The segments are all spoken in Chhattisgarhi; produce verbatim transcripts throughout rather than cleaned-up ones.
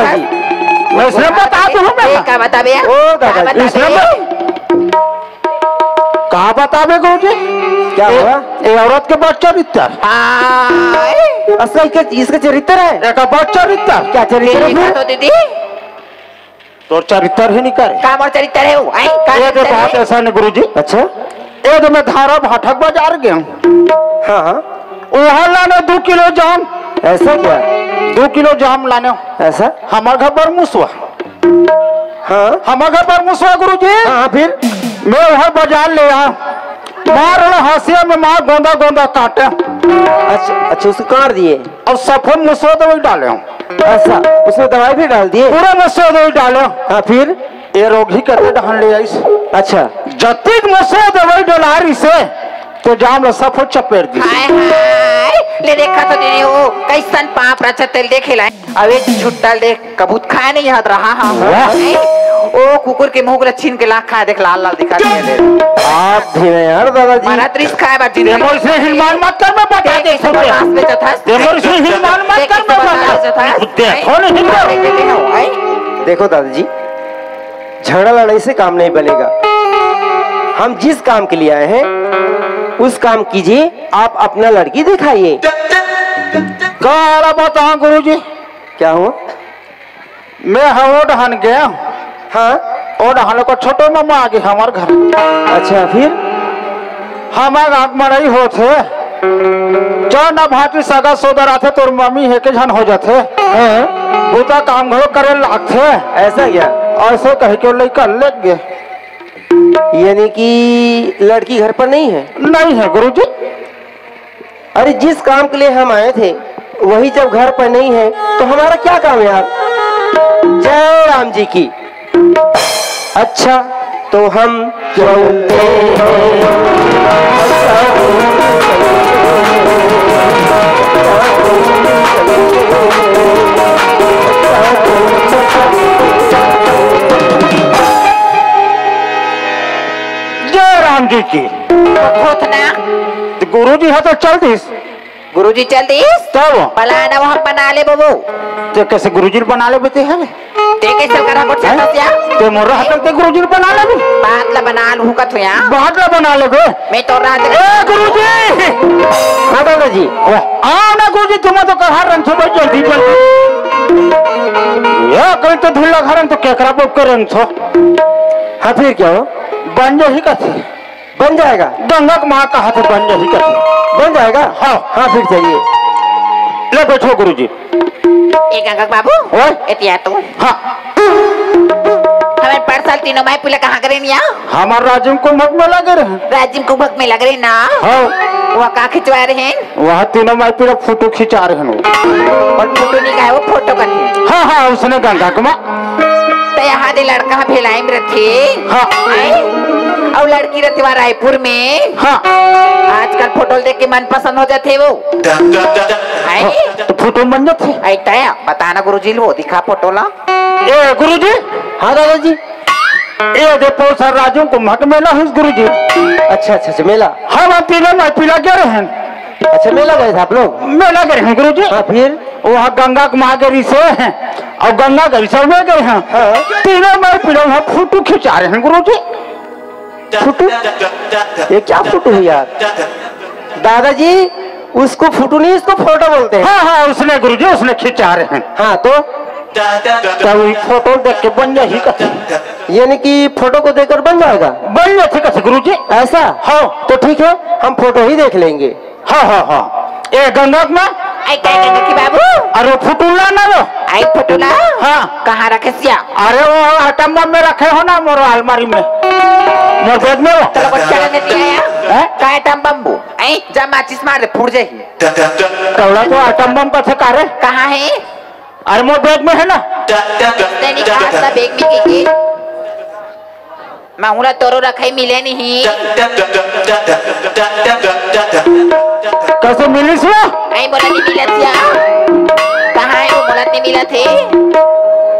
जी, मैं इसने बता दूं मैं। ए, का बताबे यार? ओ दादा का जी। बताबे? इसने मैं का बताबे गुरुजी? क्या ए, हुआ? ए औरत के बच्चा चरित्र। हाँ। असल के इसका चरित्र है। एक बच्चा चरित्र। क्या चरित्र है ये फिर? तो दीदी। तोर चरित्र ही नहीं करे। का मोर चरित्र है वो? आई? का ये तो चरित्र बात है? ऐसा नहीं गुरुजी। अच्छा। ये तो मैं धारा भाटक बाजार गया हूँ। हाँ, हाँ। वहाँ लाने दो किलो जाम। ऐसा क्या? दो किलो जाम लाने। ऐसा? हमारे घर पर मुसवा। हाँ। हमारे घर पर मुसवा गुरुजी। हाँ, हाँ, फिर? मैं वहाँ बाजार ले आया। मार रहा हाशिया में मार गोंदा गोंदा काटे। अच्छा, अच्छा, उसको काट दिए। और सफेद मुसवा दवाई डाले हूँ। ऐसा, उसमें दवाई भी डाल दिए? पूरा मुसवा दवाई डाले हूँ। हाँ, फिर? ये रोगी करके डहान ले आइस। अच्छा। जतिक मुसवा दवाई डला रही से, तो जाम ला सफेद चपेट दी। हाय, हाय, ले देखा तो नहीं हो, कैसन पाप रचा तेल देखे ला। अबे छुट्टा ले, कबूत खाए नहीं याद रहा, हाँ। वाह। नहीं? ओ कुकुर के मुंह ला छीन के लाख खाए, देख लाल लाल दिखा दिया दे। आप भी नहीं यार दादाजी। मारा त्रिस खाए बार जिंदगी। देखो, इसे हिलमान मत कर, मैं बता देख, दे इसे छुट्टे। बर्दाश्त में जथा। देखो, इसे हिलमान मत देख, कर, इसे मैं बता बर्दाश्त में जथा। दे। देखो, नहीं हिलमान। देख, देख, देख, देख। देखो दादाजी, झगड़ा लड़ाई से काम नहीं बनेगा। हम जिस काम के लिए आए हैं, उस काम कीजिए, आप अपना लड़की दिखाइए। काला बताओ गुरुजी। क्या हुआ? मैं ह ओ डहान गया। हाँ। ओ डहान को छोटो मामा आ गए हमार घर। अच्छा, फिर? हमार आँख मड़ई होत हे। जो ना भाटी सगा सोदर आथे, तोर मम्मी हे के झन हो जाथे। हाँ। बूता काम घलो करे लागथे। ऐसा क्या? ऐसे कह के लइका ले गे। यानी कि लड़की घर पर नहीं है? नहीं है गुरुजी। अरे, जिस काम के लिए हम आए थे, वही जब घर पर नहीं है, तो हमारा क्या काम यार? जय राम जी की। अच्छा, तो हम चलते हैं। जय राम जी की। होत ना। तो गुरुजी ह तो चल दिस। गुरुजी चल दिस? तब? पलाना वहाँ बना ले बबू। ते कैसे गुरुजी बना ले बेटे हवे? ते कैसे करा गोठिया हैं? तसिया? ते मोर रहतन ते गुरुजी बना ले भी। बात ला बना लूँ का तुया? बात ला बना ले बे। मैं तो रात ए गुरुजी! हाँ दादाजी। वाह। आओ ना गुरुजी, तुम तो कहा रंग छो भाई जल्दी जल्दी। ये कोई तो धुल्ला घर तो केकरा बुक कर रंग छो। हाँ, फिर क्या हो? बन जाही कथे। बन जाएगा? गंगा के माँ कहा थे बन जाही कथे। बन जाएगा? हाँ। हाँ, फिर जाइए। ले बैठो गुरुजी। ए गंगा के बाबू, ओए। एतिया तू। हाँ। हमारे परसाल तीनों माई पुला कहाँ करे निया? हमार राजिम कुंभक में लगे रहे। राजिम कुंभक में लगे रहे ना? हाँ। वो का खिंचवा रहे हैं? वहाँ तीनों माई पीला फोटो खिंचा रहे हैं। पर फोटो नहीं कहे, वो फोटो करते हैं। हाँ, हाँ, उसने गंगा के माँ। तो यहाँ दे लड़का भेलाई में रखे। हाँ। आए? और लड़की रहती वहाँ रायपुर में। हाँ। आजकल फोटो देख के मन पसंद हो जाते वो। आए? हाँ, तो फोटो बन जाते। आई तया, बताना गुरुजी लो, दिखा फोटो ला। ए, गुरुजी। हाँ, दादाजी। ए, दे पौसा राजू कुंभक मेला है गुरुजी। अच्छा, अच्छा, अच्छा, मेला। हम तीनों माई पीला गए रहे हैं। अच्छा, मेला गए थे आप लोग? मेला गए हैं गुरुजी। हाँ, फिर? वहाँ गंगा के माँ गए से हैं और गंगा गए से में गए हैं। हाँ। तीनों माई पीला वहाँ फोटो खिंचा रहे हैं गुरुजी। फोटो? ये क्या फोटो है यार? दादाजी, उसको फोटो नहीं, इसको फोटो बोलते हैं। हाँ, हाँ, उसने गुरुजी, उसने खिंचा रहे हैं। हाँ, तो? तो वही फोटो देख के बन जाही कथे। यानी कि फोटो को देखकर बन जाएगा? बन जाथे कथे गुरुजी। ऐसा? हाँ। तो ठीक है, हम फोटो ही देख लेंगे। हाँ, हाँ, हाँ। ए गंगा के माँ। आई काय गंगा की बाबू? अरे वो फुटुला ना वो। आई फुटुला? हाँ। कहाँ रखे सिया? अरे वो आइटम बम में रखे हो ना मोर अलमारी में। मोर बैग में वो। चलो बच्चा ने दिया यार। हैं? का आइटम बम बू? आई जा माचिस मार दे, फूट जाही। कौड़ा तो आइटम बम का थे का रे? कहाँ है? अरे मोर बैग में है ना। तेरी कहाँ सा बैग में की, की? माहुला तोरो रखाई मिले नहीं। कैसे मिलिस वो? आई मोला नहीं मिलत या। कहाँ है वो, मोला नहीं मिलत है।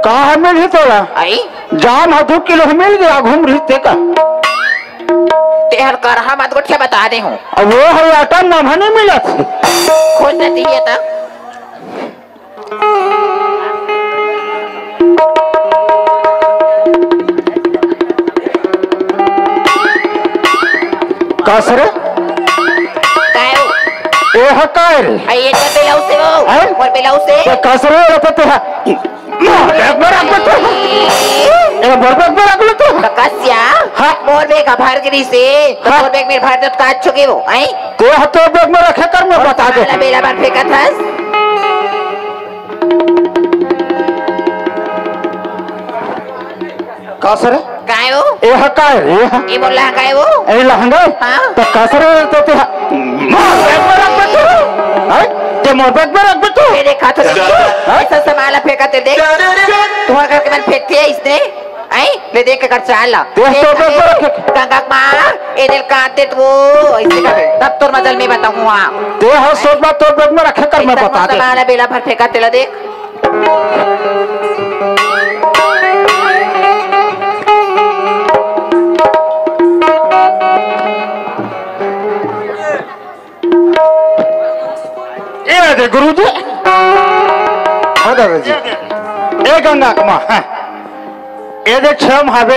कहाँ है मिलही तोला? आई? जाम ह दू किलो मिल गया, घूम रही ते का। तेहर करहा मत गोठिया बता दे हूँ। अब वो है आटा नम्हा नहीं मिलत। खोज देती है तो। कस रे? काय हो? ए ह काय रे? अरे, ये तो बेलाउस हे वो। हैं? मोर बेलाउस हे। तो कस रे, ये तो ते ह-, मोर bag में रख दे तू। ए, मोर bag में रख ले तू। तो कस या? हाँ। मोर bag भर गिस हे। तो हाँ। मोर bag में भर दे तो का चुके वो, हैं? ते ह तोर bag में रखे कर, मैं बता दे। साला बेला भर फेंकत हस। कस रे? काय हो? ए ह काय रे? ए ह? ए मोर लहंगा हे वो। ए लहंगा? हाँ। तो कस रे तो ते ह-, मोर bag में रख दे तू। हैं? ते मोर bag में रख दे तू। ये देखा तो नहीं। हाँ? ऐसा सामान फेंकत हे देख। तुम्हारे घर के मन फेंकथे इसने। हैं? ले देख कर चाल ला। देख तो देख बस बस। गंगा माँ, ए दिल कांते तो ऐसे कर। तब तोर मजल में बताऊँ, हाँ। ते ह सोच बात तोर bag में रखे कर, मैं ऐसा बता दे। सामान बेला भर फेंकत हे ला देख। ए दे गुरुजी। हाँ दादाजी। ए गंगा कमा, हाँ। ए दे छह में हवे।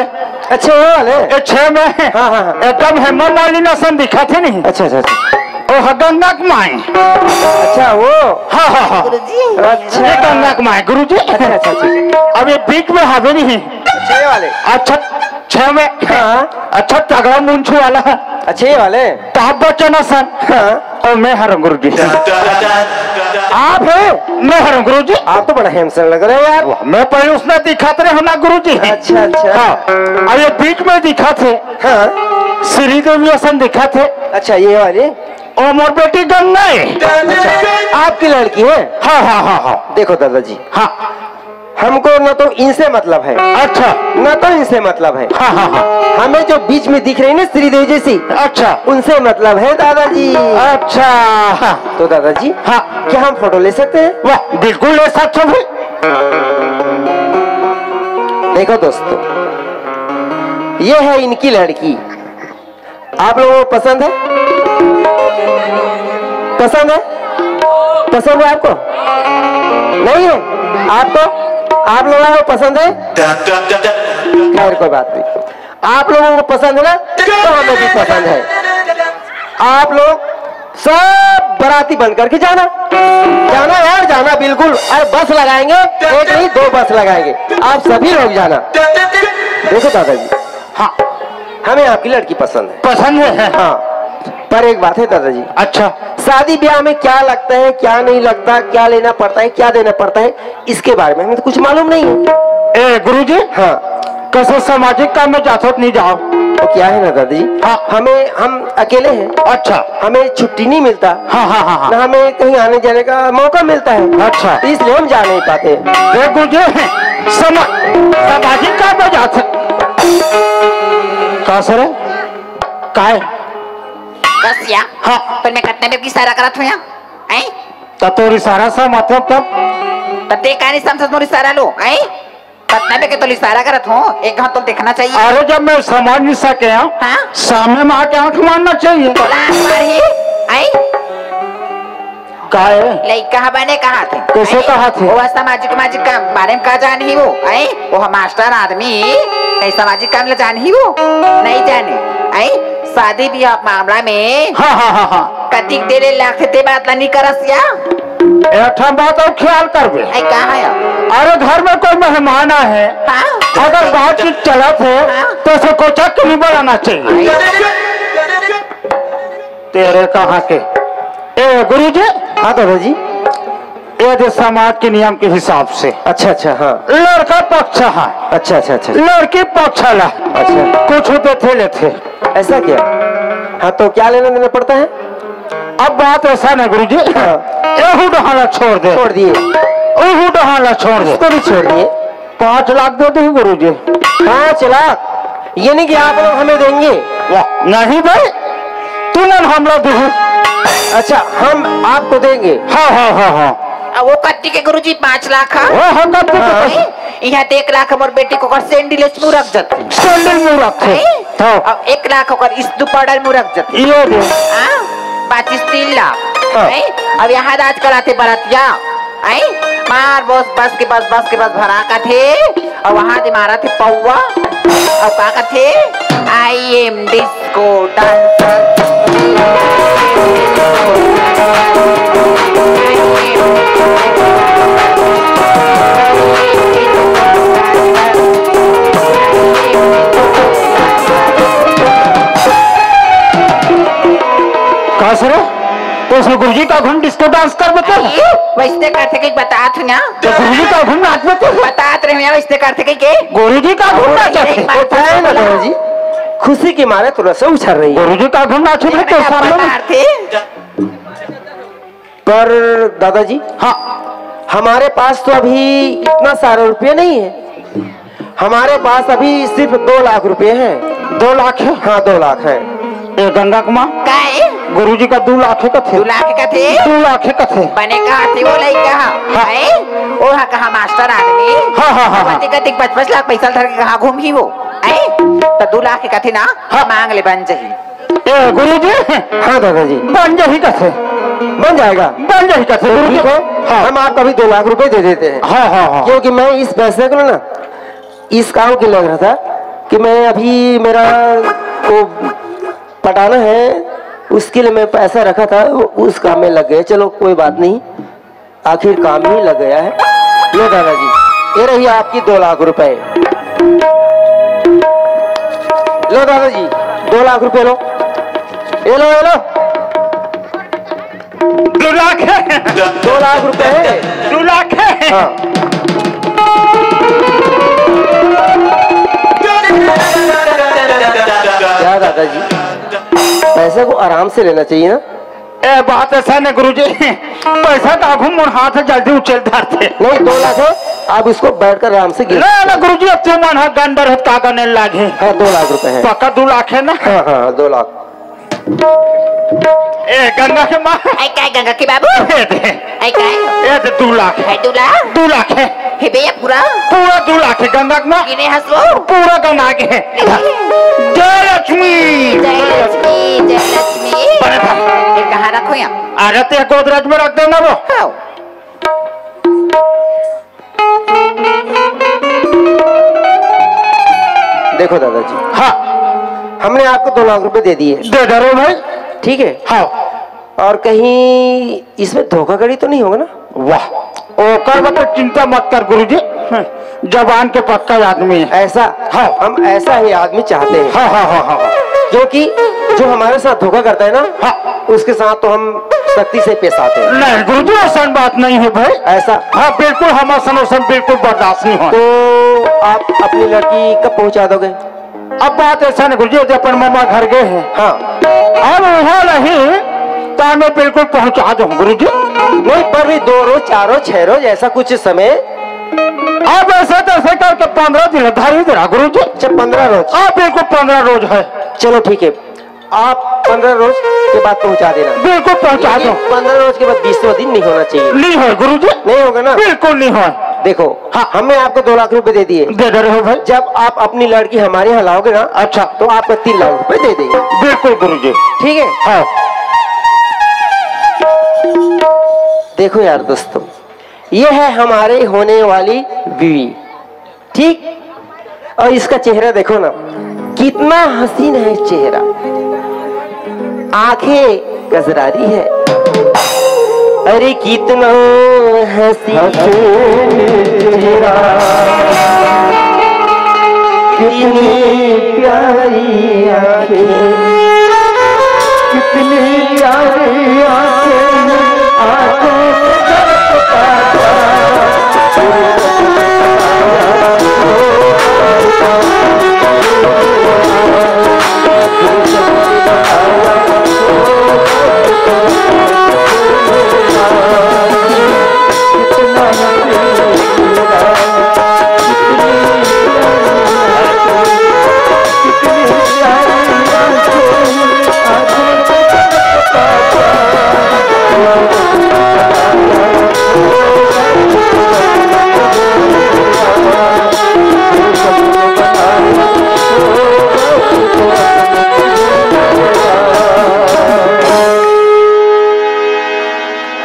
अच्छा, वो वाले? ए छह में। हाँ, हाँ, हाँ। एकदम हेमा मालिनी असन दिखत हे नहीं। अच्छा, अच्छा, अच्छा। ओ ह गंगा कमाए। अच्छा, वो? हाँ, हाँ, हाँ। गुरुजी। अच्छा। ये गंगा कमाए, गुरुजी। अच्छा, अच्छा, अच्छा। अब ये बीच में हवे नहीं। अच्छा, ये वाले? अच्छा, छह में। हाँ। अच्छा, तगड़ा मुंछू वाला। अच्छा, ये वाले? तो आप बच्चा ना सर। हाँ। और मैं हर गुरुजी। आप हैं? मैं हर गुरुजी। आप तो बड़ा handsome लग रहे हो यार। वाह, मैं पहले उसने दिखाते रहे ना गुरुजी। अच्छा, अच्छा। हाँ। और ये बीच में दिखाथे। हाँ। श्रीदेवी असन दिखाथे। अच्छा, ये वाली? ओ मोर बेटी गंगा है। अच्छा, आपकी लड़की है? हाँ, हाँ, हाँ, हाँ। देखो दादाजी। हाँ। हमको न तो इनसे मतलब है, अच्छा। न तो इनसे मतलब है। हाँ, हाँ, हाँ। हमें जो बीच में दिख रही ना श्रीदेवी जैसी, अच्छा। उनसे मतलब है दादाजी। अच्छा। तो दादाजी, हाँ। क्या हम फोटो ले सकते हैं? वाह, बिल्कुल ले सकते हो भाई। देखो दोस्तों, ये है इनकी लड़की। आप लोगों को पसंद है? पसंद है? पसंद है आपको? नहीं है? आपको, आप लोगों को पसंद है? खैर, कोई बात नहीं। आप लोगों को पसंद है ना, तो हमें भी पसंद है। आप लोग सब बाराती बन करके जाना, जाना यार, जाना बिल्कुल। और बस लगाएंगे, एक नहीं, दो बस लगाएंगे, आप सभी लोग जाना। देखो दादाजी, हाँ। हमें आपकी लड़की पसंद है। पसंद है? हाँ, पर एक बात है दादाजी। अच्छा। शादी ब्याह में क्या लगता है, क्या नहीं लगता, क्या लेना पड़ता है, क्या देना पड़ता है, इसके बारे में हमें तो कुछ मालूम नहीं है। ए गुरुजी, हाँ। कैसे सामाजिक काम में जाथो तो नहीं जाओ? वो क्या है ना दादाजी, हाँ। हमें, हम अकेले हैं। अच्छा। हमें छुट्टी नहीं मिलता। हाँ, हाँ, हाँ, हाँ। ना हमें कहीं आने जाने का मौका मिलता है। अच्छा। तो इसलिए हम जा नहीं पाते। देख गुरुजी, समा-, सामाजिक काम में जाथो। का सर? काय? कस या? हाँ। पर मैं कतना बेर के इशारा करत हूँ या? हैं? त तोर इशारा से मतलब तब? तब ते का नहीं समझत मोर इशारा लो, हैं? कतना बेर के तो इशारा करत हूँ, एक घाव तो देखना चाहिए। अरे जब मैं समझ नहीं सके हूँ, हाँ? सामने में आके आँख मारना चाहिए। तोला आँख मारही, हैं? का है? लइका ह बने कहा थे। कैसे हैं? कहा थे? वो सामाजिक, सामाजिक काम बारे में का जान ही वो, हैं? वो ह मास्टर आदमी, कहीं सामाजिक काम ला जान ही वो? नहीं जाने, हैं? शादी ब्याह मामला में हाँ, हाँ, हाँ, हाँ। कतिक देरे लागथे ते बात ला नी करस या? ए, एक ठन बात और ख्याल करबे। ए, का है? अरे, घर में कोई मेहमान आए है, हाँ। अगर बातचीत चलत है, हाँ। तो उसे कोई चक्क नहीं बनाना चाहिए। तेरे कहाँ के? ए, गुरुजी। हाँ, दादाजी। ये जो समाज के नियम के हिसाब से। अच्छा, अच्छा, हाँ। लड़का पक्ष है। अच्छा, अच्छा, अच्छा। लड़की पक्ष ला। अच्छा। कुछ देथे लेथे। ऐसा क्या? हाँ, तो क्या लेना देना पड़ता है? अब बात ऐसा ना गुरुजी। हाँ। एहू डहाना छोड़ दे। छोड़ दिए। ओहू डहाना छोड़ दे। उसको भी छोड़ दिए। पाँच लाख दे दो गुरुजी। पाँच लाख? ये नहीं कि आप लोग हमें देंगे। वाह, नहीं भाई, तू ना हम लोग दे। अच्छा, हम आपको देंगे। हाँ, हाँ, हाँ, हाँ। अब वो कत्ती के गुरुजी पाँच लाख है। हाँ, हाँ, कत्ती के हाँ। कत्ती। यहाँ तो एक लाख मोर बेटी के ओकर सैंडल मुरक जाथे। सैंडल मुरक जाथे। हैं? हाँ। अब एक लाख ओकर इस दुपहर मुरक जाथे। ये दे। हाँ? बाचिस तीन लाख। हाँ। हैं? अब यहाँ आजकल आथे बरतिया। हैं? मार बस, बस के बस, बस के बस भरा कथे। और वहाँ दे मारा थे पौवा। और का कथे? I am this को डांसर। का सर? तो उसमें गुरुजी का घुन डिस्को डांस कर बता। अरे, वैसे करथे कि बतात हूँ ना। तो गुरुजी का घुन नाच बता। बतात रहे हैं, वैसे करथे कि के? गुरुजी का घुन नाच अरे, बता। वो क्या है ना दादाजी, खुशी के मारे थोड़ा सा उछल रही है। गुरुजी का घुन नाच बता, सामने में। बतात थे। पर दादाजी, हाँ। हमारे पास तो अभी इतना सारा रुपया नहीं है। हमारे पास अभी सिर्फ दो लाख रुपए हैं। दो लाख है? हाँ, दो लाख है। ए, गंगा कुमार, का है? गुरुजी का दो लाख है कथे। दो लाख कथे? दो लाख है कथे। बने कहा थे वो लइका? हाँ। है? ओ हा कहा मास्टर आदमी? हाँ, हाँ, हाँ, हाँ। कति कति पाँच पाँच लाख पैसा धर के कहाँ घूम ही वो? है? तो दो लाख कथे ना? हाँ। मांग ले, बन जाही। ए, गुरुजी। हाँ दादाजी। बन जाही कथे। बन जाएगा। बन जाही कथे, गुरुजी। ठीक है, हाँ। हम आपको अभी दो लाख रुपए दे देते हैं। हाँ, हाँ, हाँ। क्योंकि मैं इस पैसे को ना, इस काम के लग रहा था कि मैं अभी मेरा वो पटाना है, उसके लिए मैं पैसा रखा था, वो उस काम में लग गए। चलो, कोई बात नहीं, आखिर काम ही लग गया है। लो दादाजी, ये रही आपकी दो लाख रुपए। लो दादाजी, दो लाख रुपए लो, ये लो, ये लो। दो लाख है। दो लाख रुपए है। दो लाख है। हाँ। क्या दादाजी, पैसे को आराम से लेना चाहिए ना। ए, बात ऐसा न गुरुजी, पैसा तो आघू मोर हाथ है, जल्दी उछल धरथे। नहीं, दो लाख है, आप इसको बैठकर आराम से गिन ले ना गुरुजी, अब तू मन हा गन बर हत का गने लागे। हाँ, दो लाख रुपए है। पक्का दो लाख है ना? हाँ, हाँ, दो लाख। ए, गंगा के माँ। ए, काय गंगा के बाबू? ए दे। ए, काय? ए दे, दो लाख है। ए, दो लाख? दो लाख है। हे भैया, पूरा? पूरा दो लाख है, गंगा के माँ। गिने हंसो। पूरा गंगा के है। जय लक्ष्मी। जय लक्ष्मी, जय लक्ष्मी। बने था। ये कहाँ रखो यहाँ? अरे, ते गोदरेज में रख देना वो। हाँ। देखो दादाजी, हाँ। हमने आपको दो लाख रुपए दे दिए। दे दे रहे हो भाई। ठीक है। हाँ। और कहीं इसमें धोखाधड़ी तो नहीं होगा ना? वाह, ओकर बर तो चिंता मत कर गुरुजी, जबान के पक्का आदमी है। ऐसा? हाँ। हम ऐसा ही आदमी चाहते हैं। हाँ, हाँ, हाँ, हाँ, हाँ। जो कि, जो हमारे साथ धोखा करता है ना, हाँ। उसके साथ तो हम सख्ती से पेश आते हैं। नहीं गुरुजी, ऐसा बात नहीं है भाई। ऐसा? हाँ, बिल्कुल, हम ऐसा, ऐसा बिल्कुल बर्दाश्त नहीं हो। तो आप अपनी लड़की कब पहुंचा दोगे? अब बात ऐसा नहीं गुरुजी, जे अपन ममा घर गए हैं। हाँ। अब वहाँ नहीं, तो मैं बिल्कुल पहुँचा दूँ गुरुजी। नहीं, पर भी दो रोज, चार रोज, छह रोज, ऐसा कुछ समय। अब ऐसे तैसे करके पन्द्रह दिन धरी दे रहा गुरुजी। अच्छा, पन्द्रह रोज? हाँ, बिल्कुल पन्द्रह रोज है। चलो, ठीक है, आप पन्द्रह रोज के बाद पहुँचा देना। बिल्कुल पहुँचा दूँ। पन्द्रह रोज के बाद बीसवाँ दिन नहीं होना चाहिए। नहीं है गुरुजी। नहीं होगा ना? बिल्कुल नहीं है। देखो, हाँ। हमने आपको दो लाख रुपए दे दिए। दे दे रहे हो भाई। जब आप अपनी लड़की हमारे यहाँ लाओगे ना, अच्छा। तो आपको तीन लाख रुपए दे देंगे। बिल्कुल गुरुजी। ठीक है? हाँ। देखो यार दोस्तों, ये है हमारे होने वाली बीवी, ठीक? और इसका चेहरा देखो ना, कितना हसीन है चेहरा, आंखें कजरारी है। अरे कितना हसीन चेहरा, कितनी प्यारी आंखें, कितनी प्यारी आंखें, आंखों से झलकता था।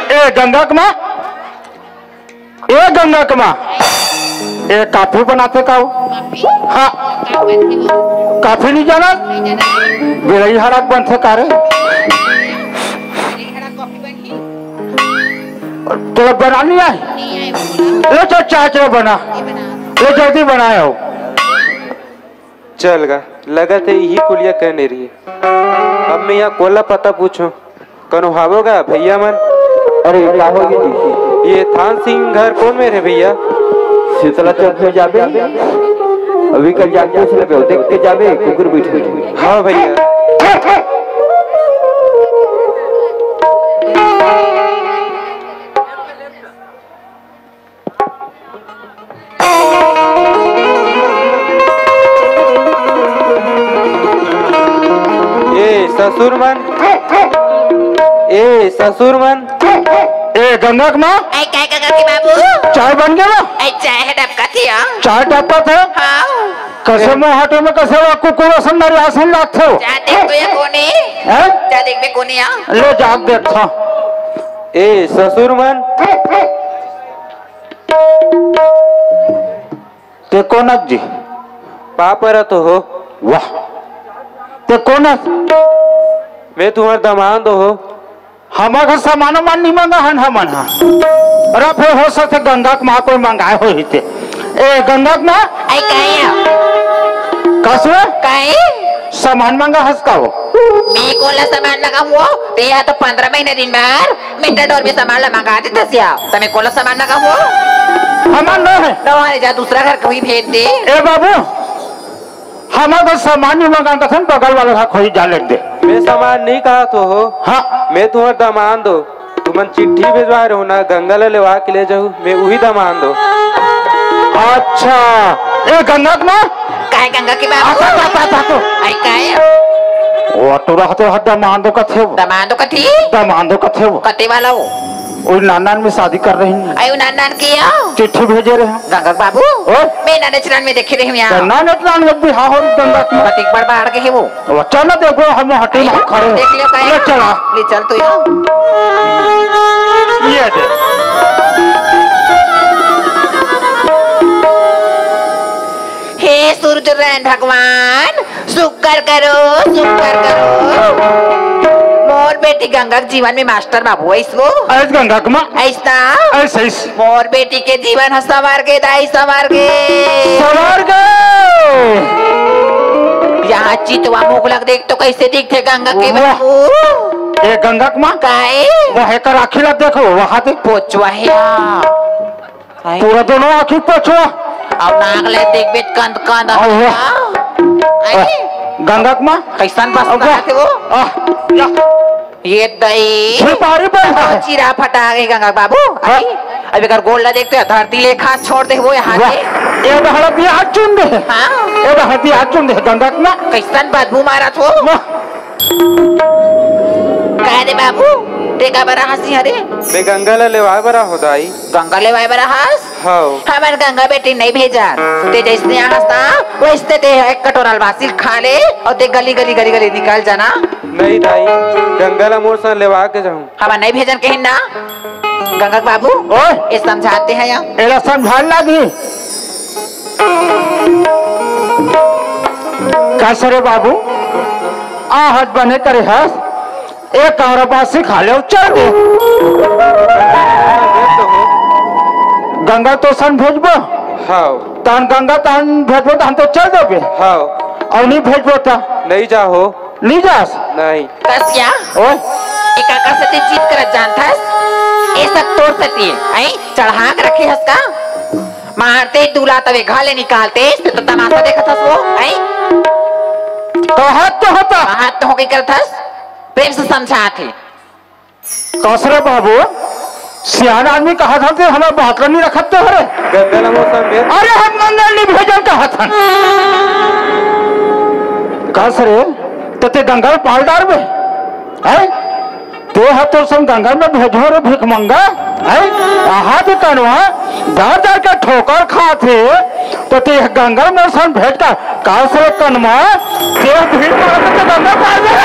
ए गंगा के माँ, ए गंगा के माँ, ए, कॉफी बनाथे का वो? हाँ। कॉफी नहीं जाना? बिलई हरा के बनथे का रे? तोला बना नहीं आए? ले चल, चाय चल बना। ले जल्दी बनाए हो। चल गा, लगत हे इही कुलिया कहने रही। अब मैं यहाँ कोला पता पूछो, कनो हावो गा भैया मन? अरे, का हो गे जी? ये थान सिंह घर कौन में रे भैया? शीतला चौक में जाबे, अभी कल जाके पूछ लेबे, देख के जाबे, कुकुर बैठे। हाँ भैया। ए ससुर मन, ए ससुर मन। ए गंगा के माँ। ए, काय का करती बाबू? चाय बन गया? ए, चाय है डबका थी, हाँ। चाय डबका थे? हाँ। कसे मुँह हटे में कसे वो कुकुर असन नरियासन लागथे हो? जा देख तो ये कोनी। हैं? जा देख बे कोनी, हाँ। ले जा देख था। ए ससुर मन। ते कोन अस जी? पापरा तो हो। वाह, ते कोन अस? मैं तुम्हार दमांद हो। हमर घर सामान उमान नहीं मंगा हन हमन हा। अरे फिर हो सकथे गंगा के माँ कोई मंगाए होही ते। ए गंगा के माँ। आई काहे? कसवे? काहे? सामान मंगा हस का हो? मैं कोला सामान मंगाहूँ? ते या तो पंद्रह महीने दिन बार मेटाडोर में सामान ला मंगा देथस या, त मैं कोला सामान मंगाहूँ? हमर न हे। न हे, जा दूसरा घर कोई भेज दे। ए बाबू, हमर घर सामान नहीं मंगान कथन, बगल वाला घर खोई जा ले दे। मैं सामान नहीं कहा तो हो। हाँ। मैं तुम्हार दमांद हो। तुमन चिट्ठी भेजवाए रहो ना, गंगा ला लेवा के ले जाहू, मैं उही दमांद हो। अच्छा, ए गंगा के माँ। काय गंगा के बाबू? आता, आता, आता, आता। आई काय? वो तो रहते हो दमांदो कथे वो। दमांदो कथी? दमांदो कथे वो। कते वाला वो? वो नानान में शादी कर रही है। आई वो नानान के या? चिट्ठी भेजे रहे। गंगा के बाबू? ओ? मैं नाना चरण में देखे रही हूँ यहाँ। तो नाना चरण में भी हाँ हो गंगा के माँ। कतिक बड़ बाढ़ के है वो। बच्चा ना देखो, हम हटे ना खड़े। देख लियो काहे? ले चला। ले चल तो यहाँ। ये दे। हे सूरज नारायण भगवान, शुक्र करो, शुक्र करो। मोर बेटी गंगा के जीवन में मास्टर बाबू आइस वो। आइस गंगा के माँ। आइस ना? आइस, आइस। मोर बेटी के जीवन ह संवर गे दाई, संवर गे। संवर गे। यहाँ चितवा मुगलक देख तो कैसे दिखथे गंगा के वाह। बाबू। ए गंगा के माँ। काय? वह एकर आँखी ला देखो, वहाँ देख। पोचवा हे। हाय। पूरा दोनों आँखी पोछवा। अब नाक ले देख बेट कंद कंद। आओ, वाह। हाँ। अरे। गंगा के माँ। कैसन बस अब वाह। रहा थे वो? आह, या। ये दई। झुपारी बन रहा है। चिरा फटा गई गंगा बाबू। हाँ। अरे, अब एकर गोड़ ला देखते हैं, धरती ले खास छोड़ दे वो यहाँ वाह। से। ये बहरत ये हाथ चुन दे। हाँ। ये बहरत ये हाथ चुन दे, गंगा के माँ। कैसन बदबू मारत हो? वाह। काय रे बाबू, ते का बरा हंसी हरे? मैं गंगा ला लेवाए बरा हो दाई। गंगा लेवाए बरा हस? हव। हमन गंगा बेटी नहीं भेजन। ते जैसने आहस ना, वैसने ते एक कटोरा अलवासी खा ले अउ ते गली, गली, गली, गली निकल जाना। नहीं दाई, गंगा ला मोर संग लेवा के जाहूं। हमन नहीं भेजन कहिन ना। गंगा के बाबू, ओए! ये समझाते हैं या? एला समझाए लागही। कस रे बाबू, आहत बने करे हस, एक कमरा बासी खा ले, चल दे। गंगा तोर संग भेजबो? हव। तहन गंगा तहन भेजबो, तहन तो चल देबे। हव। अउ नहीं भेजबो त? नहीं जाहो। नहीं जास? नहीं। कस या? ओए। एका कस ते जीत करत जानथस? ए सब तोर सती, आई चढ़ा के रखे हस का? मारते दूला तवे घर ले निकालते, ते तो तमाशा देखत हस वो, आई? कहत तो होता। कहत तो हो के करत हस? प्रेम से समझात हे। कस रे बाबू, सियान आदमी कहत हन ते हमर बात ला नहीं रखत तो हरे। गंगा ला मोर संग भेज। अरे हम गंगा नहीं भेजन कहत हन। कस रे, तो ते गंगा में पाल डारबे? हैं? ते ह तो संग गंगा में भेजो रे भिखमंगा, हैं? आहा तो कनवा, दर दर के ठोकर खात हे, तो ते गंगा में संग भेज का, का से कनवा, ते भीड़ में आके ते गंगा पार ले।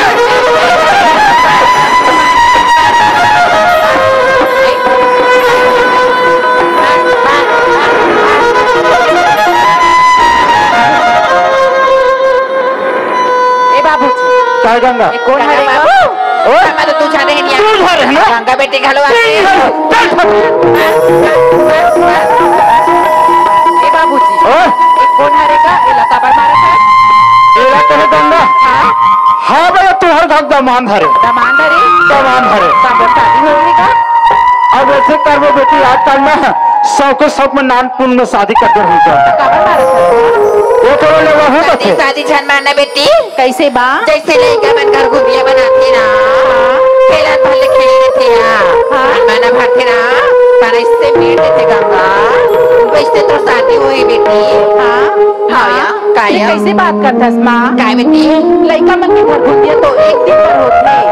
गंगा। ये कोन हरे गा? बाबू, ओए? मैं तो तू जाने ही नहीं। तू जा रहे ना? गंगा बेटी घलो आके। चल, चल। ए बाबूजी, ओए? ये कोन हरे गा? एला काबर मारत हे? एला कहे गंगा? हाँ? हाँ भैया, तुहर घर दमान हरे। दमान हरे? दमान हरे। काबर शादी हो गई का? अब ऐसे करबो बेटी, आजकल ना शौक शौक में नानपुन में शादी कर दे हमको। काबर मारत हे? वो तो ले वहू शादी, बते। शादी झन मारना बेटी। कैसे बा? जैसे लइका मन घर घुरिया बनाथे ना, हाँ। खेलत भर ले खेल लेथे ना, हाँ। मन भरथे ना, पर इससे मेर देथे गंगा, वैसे तो शादी होही बेटी। हाँ, हाँ, हाँ। या, का ये या? कैसे बात करथस माँ? काय बेटी? लइका मन के घर घुरिया तो एक दिन बर होथे।